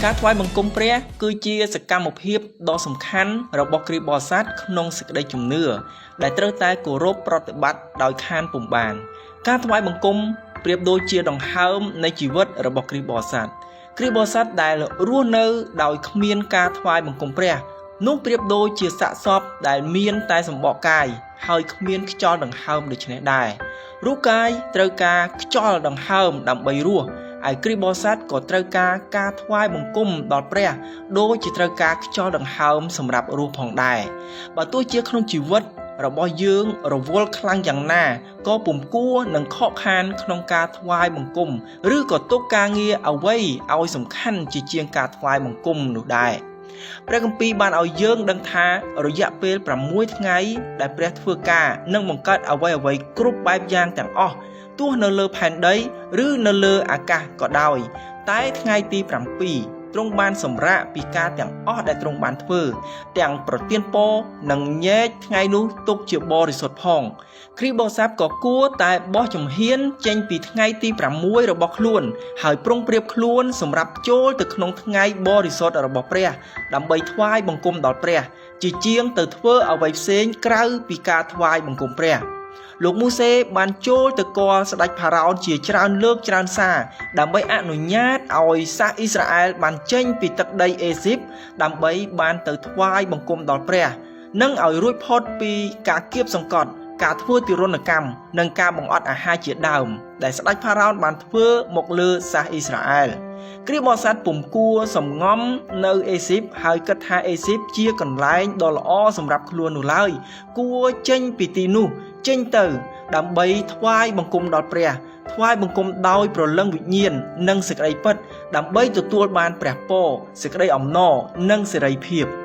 ការថ្វាយបង្គំព្រះគឺជាសកម្មភាពដ៏សំខាន់របស់គ្រីស្ទបរិស័ទក្នុងសេចក្តីជំនឿដែលត្រូវតែគោរពប្រតិបត្តិដោយខានពុំបាន ការថ្វាយបង្គំប្រៀបដូចជាដង្ហើមនៃជីវិតរបស់គ្រីស្ទបរិស័ទគ្រីស្ទបរិស័ទដែលរស់នៅដោយគ្មានការថ្វាយបង្គំព្រះនោះប្រៀបដូចជាសាកសពដែលមានតែសម្បកកាយហើយគ្មានខ្យល់ដង្ហើមដូច្នេះដែររូបកាយត្រូវការខ្យល់ដង្ហើមដើម្បីរស់ឯគ្រីស្ទបរិស័ទក៏ត្រូវការការថ្វាយបង្គំដល់ព្រះដូចជាត្រូវការខ្យល់ដង្ហើមសម្រាប់រស់ផងដែរបើទោះជាក្នុងជីវិតរបស់យើងរវល់ខ្លាំងយ៉ាងណាក៏ពុំគួរនឹងខកខានក្នុងការថ្វាយបង្គំឬក៏ទុកការងារអ្វីឲ្យសំខាន់ជាជាងការថ្វាយបង្គំនោះដែរព្រះគម្ពីរបានឲ្យយើងដឹងថារយៈពេល6ថ្ងៃដែលព្រះធ្វើការនិងបង្កើតអ្វីៗគ្រប់បែបយ៉ាងទាំងអស់ទោះនៅលើផែនដីឬនៅលើអាកាសក៏ដោយតែថ្ងៃទី7ទ្រង់បានសម្រាកពីការទាំងអស់ដែលទ្រង់បានធ្វើទាំងប្រទានពរនិងញែកថ្ងៃនោះទុកជាបរិសុទ្ធផងគ្រីស្ទបរិស័ទក៏គួរតែបោះជំហានចេញពីថ្ងៃទី6របស់ខ្លួនហើយប្រុងប្រៀបខ្លួនសម្រាប់ចូលទៅក្នុងថ្ងៃបរិសុទ្ធរបស់ព្រះដើម្បីថ្វាយបង្គំដល់ព្រះជាជាងទៅធ្វើអ្វីផ្សេងក្រៅពីការថ្វាយបង្គំព្រះលោកមូសេបានចូលទៅគាល់ស្ដេចផារ៉ោនជាច្រើនលើកច្រើនសារដើម្បីអនុញ្ញាតឲ្យសាសអ៊ីស្រាអែលបានចេញពីទឹកដីអេស៊ីបដើម្បីបានទៅថ្វាយបង្គំដល់ព្រះនិងឲ្យរួចផុតពីការគៀបសង្កត់ការធ្វើទារុណកម្មនិងការបង្អត់អាហារជាដើមដែលស្ដេចផារ៉ោនបានធ្វើមកលើសាសអ៊ីស្រាអែលគ្រីស្ទបរិស័ទពុំគួរសំងំនៅអេស៊ីបហើយគិតថាអេស៊ីបជាកន្លែងដ៏ល្អសម្រាប់ខ្លួននោះឡើយគួរចេញពីទីនោះចេញទៅដើម្បីថ្វាយបង្គំដល់ព្រះថ្វាយបង្គំដោយព្រលឹងវិញ្ញាណនិងសេចក្តីពិតដើម្បីទទួលបានព្រះពរសេចក្តីអំណរនិងសេរីភាព។